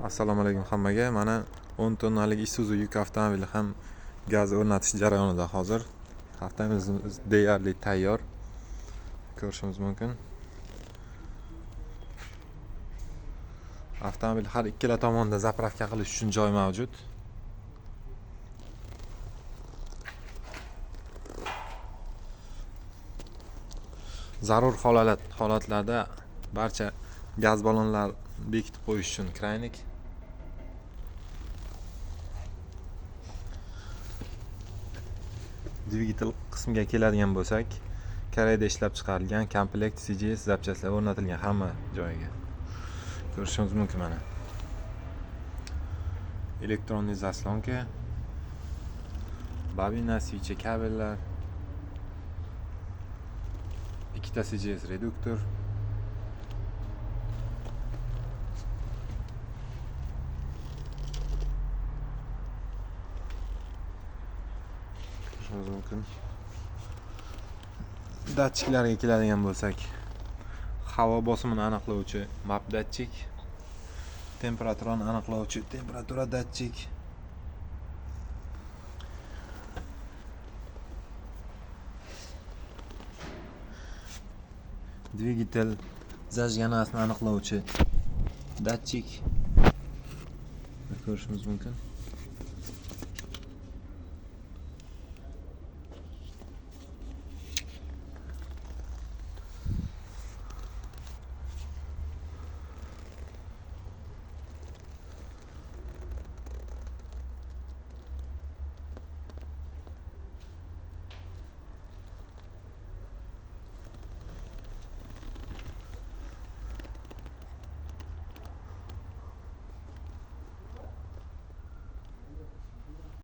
Assalomu alaykum hammaga. Mana 10 tonnalik Isuzu yuk avtomobili ham gaz o'rnatish jarayonida hozir. Avtomobilimiz deyarli tayyor. Ko'rishimiz mumkin. Avtomobil har ikkala tomonda zapravka qilish uchun joy mavjud. Zarur holatlarda barcha gaz ballonlar bekitib qo'yish uchun kraynik. Dvigatel qismiga keladigan bo'lsak, Koreyada ishlab chiqarilgan komplekt CGS zapchastlar o'rnatilgan hamma joyiga. Ko'rishimiz mumkin mana. Elektronli zaslonka, bobina, свеча kabellar, ikkita CGS reduktor. Ko'rishimiz mumkin. Datchiklarga keladigan bo'lsak, havo bosimini aniqlovchi map datchik, temperaturani aniqlovchi temperatura datchik, dvigatel zajganasini aniqlovchi datchik ko'rishimiz mumkin.